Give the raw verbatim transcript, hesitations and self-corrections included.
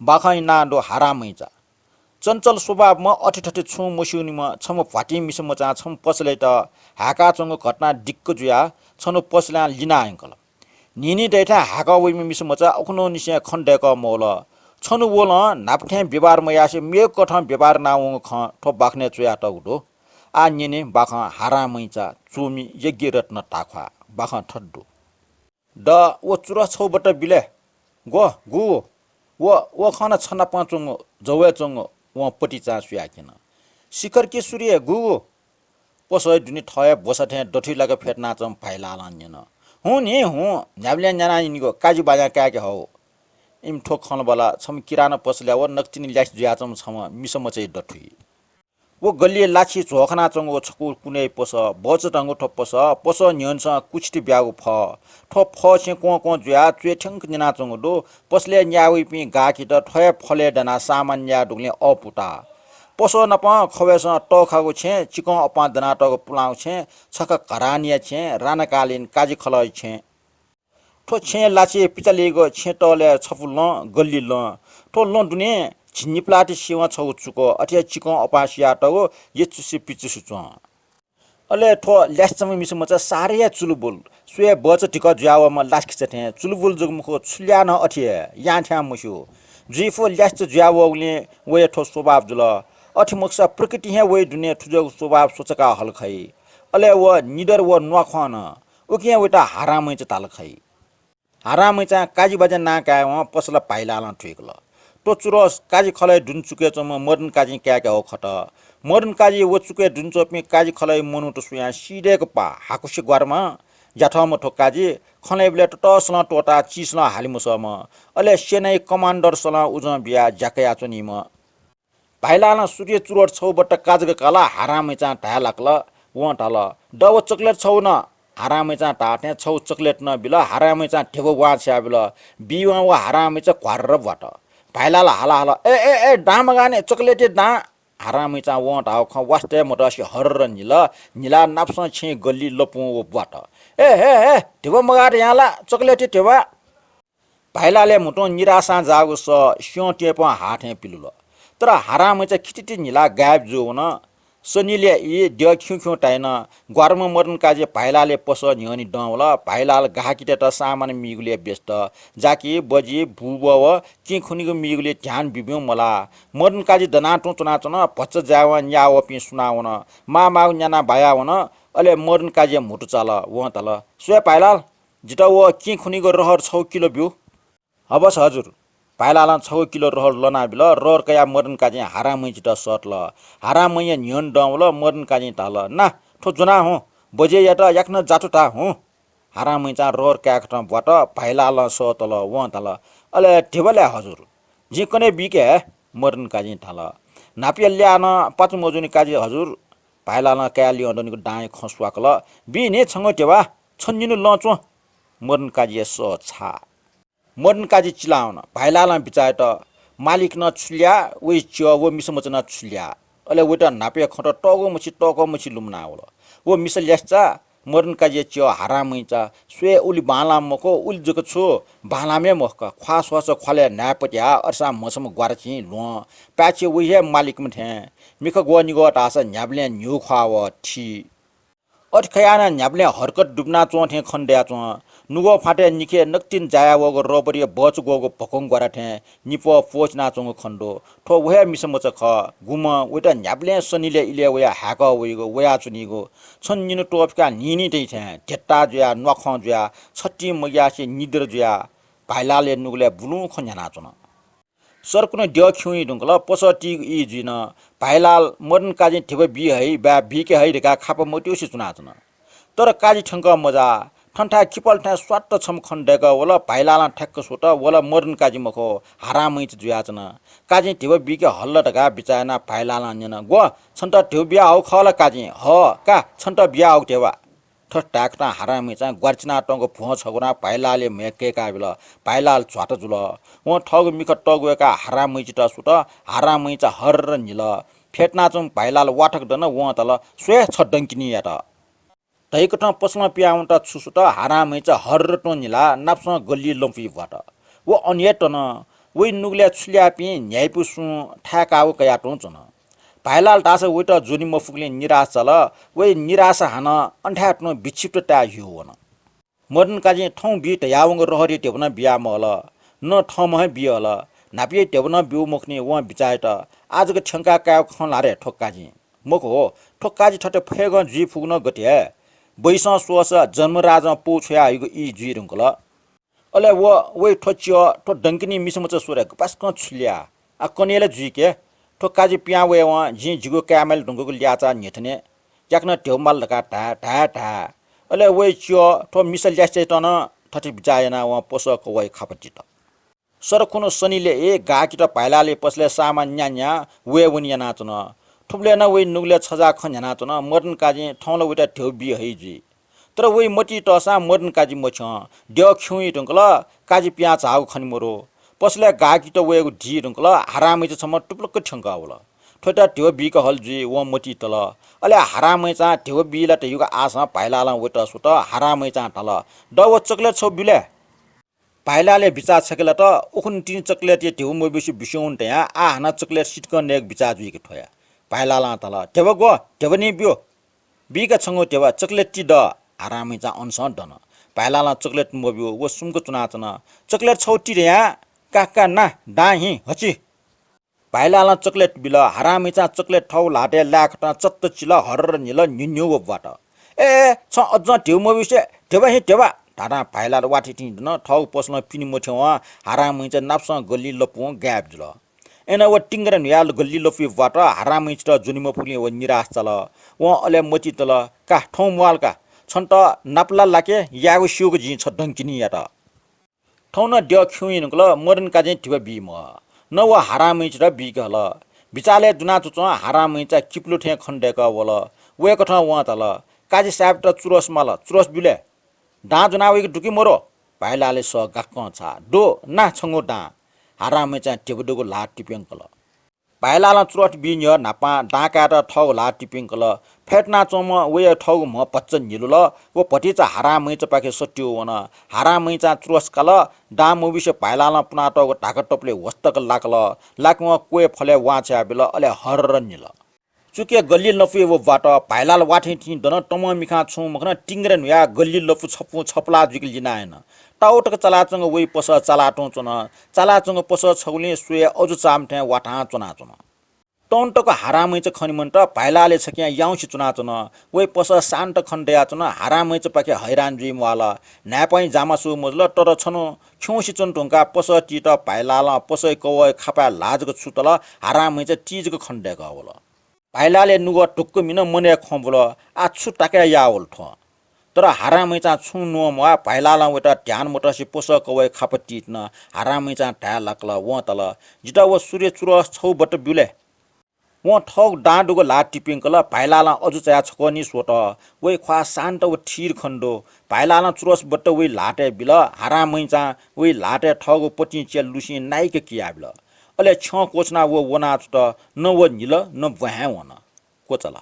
बाखं इनाः दु हारामैचा। चञ्चल स्वभावम्ह अथे थथे छुं मस्यूनिम्ह छम्ह भ्वातिं मिसा मचां छम्ह पसलय्‌त हाय्‌काच्वंगु घटना दिक्क जुयाः छन्हु पसलय् लिना यंकल। न्हिन्हि दइथाय् हाय्‌कः वइम्ह मिसा मचा अखुन्हुनिसें खँ दय्‌कः मवल। छन्हु वलं न्हापा थें व्यवहार मयासें मेगु कथं व्यवहार यानावंगु खँ थ्व बाखनय् च्वयातःगु दु। आः न्यने बाखं हारामैचा चूमि यज्ञरत्न ताख्वाः। बाखं थथे दु। द व चुरः छौ बट्ट बिले। ग्व, गु? व, व खन छ नाप च्वंगु, जवय् च्वंगु। वं पतिचां सुयाक्यन। शिखर कि सूर्य, गु, गु? पसः दुने थः हे ब्वसा थें दथुइ लाक फ्यतुनाच्वंम्ह भाइलालं न्यन। हुँ नि, हुँ, न्ह्याबलें न्यानाः इनिगु काजि बाज्यां काय्‌के हौ। इमि थ्व खँ ल्हाःबलय् छम्ह किराना पसलय् व नकतिनि ल्यासे जुयाच्वंम्ह छम्ह मिसा मचाया दथुइ। व गल्लिइ लाछि झ्वःखनाच्वंगु छकू कुन्हु पसः, बच धंगु थ्व पसः, पसः न्ह्यःनेसं कुछित ब्यागु फः। थ्व फः छेँ क्वं क्वं जुयाः च्वय् थ्यंक न्यनाच्वंगु दु। पसलय् न्याः वइपिं गाःकित थ्व हे फलय् दनाः सामान न्याये दुगुलिं अःपुता। पसः नाप खवय्‌सं तःखागु छेँ, चिकं अपां दनातःगु पुलांगु छेँ, छखा घरानीया छेँ, राणाकालीन काजि खलःया छेँ। थ्व छेँया लाछिइ पिचालीगु छेँ तःलय् छपु लँ, गल्ली लँ। थ्व लँ दुने झिंनिप्लाति सिवं छगू चुक, अथे हे चिकं अपां सियातःगु यचुसे पिचुसे च्वं। अले थ्व ल्यासेच्वंम्ह मिसा मचा साह्रै हे चुलबुल, स्वये बच धिक जुयावःम्ह लाछिखिचा थें। चुलबुल जक मखु, छु ल्याः नं अथे हे, यां थ्यां मस्यू। जुइफु ल्यासेचा जुयावःगुलिं वया थ्व स्वभाव जुल। अथे मखुसा प्रकृतिं हे वया दुने थुजःगु स्वभाव स्वचकाः हल खइ। अले व निदर व न्वाख्वं नं। उकिं वयात हारामैचा धाल खइ। हारामैचां काजि बाज्या नां कायेवं पसला भाइलालं थुइकल। थ्व चुरः काजि खलःया दुने चुकय् च्वंम्ह मदन काजिं काय्‌के हःगु खत। मदन काजि व चुकय् दुने च्वंपिं काजि खलःया मनूत स्वयां सीदय्‌क पाः। हाकुसे ग्वाराम्ह, ज्याथःम्ह थ्व काजि। खँ ल्हाइबलय् ततःसलं त्वःताः चिसलं हाले मसःम्ह। अले सेनाया कमान्डरसलं उजं बियाः ज्या कयाच्वनीम्ह। भाइलालं सूर्य चुरोट छौ बट्ट काजग काल। हारामैचां धाये लाकल। वं धाल, "द व चकलेट छौ नं।" हारामैचां धाःथें छौ चकलेट नं बिल। हारामैचां धिबा वां छ्याबिल। बीवं व हारामैचा घ्वार्र ब्वात। भाइलाल हाला हल, "ए, ए, ए, दां मगाः नि, चकलेटया दां।" हारामैचां वं धाःगु खँ वास्ता हे मतसे हर्र न्हिल। न्हिलाः नापसं छेँय् गल्ली लँपुं व ब्वात। "ए, हे, हे, धिबा मगाः धयां ला, चकलेटया धिबा।" भाइलालया म्हुतुं निराशां जाःगु सः स्यं त्यंपं हाःथें पिलुल। तर हारामैचा खितिति न्हिलाः गायब जुयावन। सनिलय् ई द्यः खिउँ खिउँ ताइन। ग्वाराम्ह मदन काजि भाइलालया पसः न्ह्यःने दं वल। भाइलाल गाःकितय्‌त सामान मीगुलिइ व्यस्त। जाकि, बजि, बुबः व किं खुनिगु मीगुलिइ ध्यान बिब्यूं मलाः। मदन काजि दनाः तुं च्वनाच्वन। भचा जायेवं न्याः वःपिं सुनावन। माःमाःगु न्यानाः बायावन। अले मदन काजिया म्हुतु चाल। वं धाल, "स्वये भाइलाल, जितः व किं खुनिगु रहर छगू किलो ब्यु।" "हवस् हजुर।" भाइलालं छगू किलो रहर लनाबिल। रहर कयाः मदन काजिं हारामैचायात सःतल। हारामैया न्ह्यःने दं वल। मदन काजिं धाल, "ना, थ्व ज्वना हुँ, बजेयात याकनं जाथु धा हुँ।" हारामैचां रहर कायेकथं ब्वात। भाइलालं सःतल। वं धाल, "अले धिबा ला हजुर, जिं कन्हय् बीके हे।" मदन काजिं धाल। "न्हापाया ल्याः नं पाचु मजूनि काजि हजुर।" भाइलालं काय् लिहां दनिगु दांया खँ स्वाकल। "बी नि छंगु धिबा, छन्हु निन्हु लँ च्वँ।" मदन काजिया सः छाः। मदन काजि चिलावन। भाइलालं बिचाः यात, "मालिकं छु ल्याः, वया च्यः व मिसा मचां छु ल्याः?" अले वयात न्हापाया खँत तःग्वः मछि तःग्वः मछि लुमनावल। व मिसा ल्यासेचा, मदन काजिया च्यः हारामैचा, स्वये उलि बांलाःम्ह मखु, उलि जक छु, बांलाःम्ह हे मखु का। ख्वाः स्वःसा ख्वालय् न्हाय्‌पत्याः, अथेसां म्हसाम्ह ग्वाराचिं ल्ह्वं, पाय्‌छि वइ हे मालिकम्ह थें। मिखा ग्वःनिगः धाःसा न्ह्याबलें न्ह्यू ख्वाः वः थी। अथे खयाः नं न्ह्याबलें हरकत दुबिना च्वं थें खने दयाच्वं। नुगः फाँतय् निखे नकतिनि जाया वःगु रबरया बच ग्वःगु भकं ग्वारा थें निपः प्वःचिनाच्वंगु खने दु। थ्व व हे मिसा मचा खः। गुम्हं वयात न्ह्याबलें सनिलय् इलय् वयाः हाय्‌कः वइगु, वयाच्वनीगु। छन्हु निन्हु त्वःफिकाः न्हिन्हि दइ थें धेत्ता जुयाः, न्वाख्वं जुयाः, छतिं मग्यासे निद्र जुयाः भाइलालया नुगलय् बुलुंखँ न्ह्यानाच्वन। सरकुन्हु द्यः खिउँइ धुंकल। पसः तीगु ई जुइन। भाइलाल, मदन काजिं धिबा बी हइ, वा बीके हइ धकाः खापा मत्युसे च्वनाच्वन। तर काजि थ्यंकः मजाः। थनथाय् खिपल थें स्वात्त छम्ह खने दय्‌कः वल। भाइलालं ठ्याक्क स्वत, व ला मदन काजि मखु, हारामैचा जुयाच्वन। काजिं धिबा बीके हल ला धकाः बिचाः यानाः भाइलालं न्यन, "ग्व, छन्त धिबा बियाहःगु खः ला काजिं?" "हः का, छन्त बियाहःगु धिबा।" थथे धाय्‌कथं हारामैचां ग्वाराचिना तंगु भ्वं छगू नं भाइलालया म्हय् कय्‌काबिल। भाइलाल झ्वाता जुल। वं थःगु मिखा तग्वय्‌काः हारामैचायात स्वत। हारामैचा हर्र न्हिल। फ्यतुनाच्वंम्ह भाइलाल वाथक दन। वं धाल, "स्वये छ डंकिनीयात।" धइकथं पसलं पिहां वनेत छु स्वत, हारामैचा हर्र तुं न्हिलाः नापसं गल्ली लँपुइ ब्वात। व अन हे तन। वइ नुगलय् छु ल्याःपिं न्ह्याइपु सुं थाय्‌काः व कयातुं च्वन। भाइलाल धाःसा वइत ज्वने मफुगुलिं निराश चाल। वइ निराश हानं अन्थाय् तुं विक्षिप्तताय् ह्यू वन। मदन काजीं थौं बी धयावंगु रहरिया ध्यबा नं बिया महल, न थःम्हं हे बी हल। न्हापाया ध्यबा नं ब्यू मखुनि वं बिचाः यात, आः जक थ्यंकाः कायेगु खँ ल्हात हे थ्व काजीं। मखु हो, थ्व काजी थथे फय्‌गं जुइ फुगु नं गथे हे? बैसं स्वःसा जन्मराजं पौ छ्वया हइगु ई जुइ धुंकल। अले व, वइ थ्व च्यः, थ्व डंकिनी मिसा मचा स्वरे गपास्कं छु ल्याः? आ कन्हय् ला जुइके। थ्व काजी पिहां वयेवं जिं जिगु काय्‌माले धुंकूगु ल्याःचाः न्ह्यथने याकनं ध्यबा माल धकाः धाये, धाये, धाये। अले वइ च्यः, थ्व मिसा ल्यासेत नं थथे बिचाः यानाः वं पसः कवय् खापा तित। सरखुन्हु सनिलय् हे गाःकित भाइलालया पसलय् सामान न्यान्या वये वने यानाच्वन। थुबलय् नं वइ नुगलय् छजा खँ न्ह्यानाच्वन, मदन काजीं थौं ला वइत ध्यबा बी हइ जुइ। तर वइ मतिइ तःसां मदन काजी मछ्यं, द्यः खिउँइ धुंकल, काजी पिहां झाःगु खने मरु। पसलय् गाःकित वयेगु दी धुंकल, हारामैचा छम्ह टुप्लुक्क थ्यंकः वल। थ्वइत ध्यबा बीक हल जुइ वं मतिइ तल। अले हारामैचां ध्यबा बी ला धयागु आशां भाइलालं वइत स्वत, हारामैचां धाल, द व चकलेट छौ ब्यु ले। भाइलालया बिचाः छखे लात, उखुन्हु तिनि चकलेटया ध्यबा मब्यूसे बिस्युं वन धयां आः हानं चकलेट सितिकं नयेगु बिचाः जुइके थ्वया। भाइलालं धाल, ध्यबा ग्व, ध्यबा निं ब्यु। बीका छंगु ध्यबा, चकलेट ति द। हारामैचां अनसं दन। भाइलालं चकलेट मब्यू, व सुम्क च्वनाच्वन। चकलेट छौ ति धयां, का, का, ना, दां हिं, हचि। भाइलालं चकलेट बिल। हारामैचां चकलेट थःगु ल्हातय् लाय्‌कथं चत्त चिल, हर्र न्हिल, न्ह्यू न्ह्यू व ब्वात। ए, ए, छं अज्जं ध्यबा मब्यूसे ध्यबा हिं ध्यबा धाधां भाइलाल वाथें थें दन। थःगु पसलं पिने मथ्यंवं हारामैचा नापसं गल्लिं लपुं गायब जुल। अय्‌नं व तिंगरा न्हुयाः गल्लिं लपुइ ब्वात। हारामैचात ज्वने मफुगुलिं व निराश चाल। वं अले मतिइ तल, का, थौं म्वाःल का। छन्त नापलाः लाके, यायेगु स्यूगु जिं छ डंकिनीयात। थौं नं द्यः खिउँइ धुंकल, मदन काजीं धिबा बी मह। न व हारामैचात बीके हल। बिचालय् दुना च्वंच्वं हारामैचा किपुलु थें खनेदय्‌कः वल। वय्‌कथं वं धाल, काजी साहेबयात चुरस माल, चुरस ब्यु ले। दां ज्वना वइगु दु कि मरु? भाइलालया सः गाक्कं छाः। दु, ना छंगु दां। हारामैचां धिबा दुगु ल्हाः तिप्यंकल। भाइलालं चुरस बी न्ह्यः न्हापां दां कायेत थःगु ल्हाः तिप्यंकल। फय्‌तुनाच्वंम्ह वया थःगु म्ह भचा न्हिलुल। व भतिचा हारामैचापाखे सत्तिउ वन। हारामैचां चुरस काल। दां मब्यूसे भाइलालं पुनातःगु धाका तपुलय् ह्वस्तक लाकल। लाकेवं क्वय् फलय् वांछ्वया बिल, अले हर्र न्हिल। चुकय् गल्लिं लपुइ व ब्वात। भाइलाल वाथें थें दन, तमं मिखां छुं मखन, तिंगरा न्हुयाः गल्लिं लपु छपुं छपलाः जुइक लिनायन। ताउ तक चालाच्वंगु वइ पसः चालातुं च्वन। चालाच्वंगु पसः छगुलिं स्वयाः अजू चाःम्ह थें वाथां च्वनाच्वन। तौं तक हारामैचा खने मन्त, भाइलालय् छखें याउँसे च्वनाच्वन। वइ पसः सान्त खने दयाच्वन, हारामैचापाखे हैरान जुइ म्वाल। न्हाय्‌पं जामासु मजुल, तर छन्हु खिउँसे च्वने धुंकाः पसः तीत भाइलालं पसःया कवःया खापाय् ल्हाः जक छुतल, हारामैचा ती जक खने दय्‌कः वल। भाइलालया नुगः ढुक्क मिन, मनय् खँ ब्वल, आः छु ताकाय् याः वल थ्वं? तर हारामैचां छुं न्वं म्वाः, भाइलालं वयात ध्यान मतसे पसः कवःया खापा तीत नं हारामैचां धाये लाकल। वं धाल, जितः व सूर्य चुरस छौ बट्ट ब्यु ले। वं थःगु दां दुगु ल्हाः तिप्यंकल। भाइलालं अजू चायाः छकः निं स्वत। वइ ख्वाः सान्त व थिर खने दु। भाइलालं चुरस बट्ट वइ ल्हातय् बिल। हारामैचां वइ ल्हातय् थःगु पतिं च्यालु लुसिं नाइक कियाबिल। अले छ्यं क्वछुनाः व वनाच्वत। न व न्हिल, न ब्वाँय् वन। क्वचाल।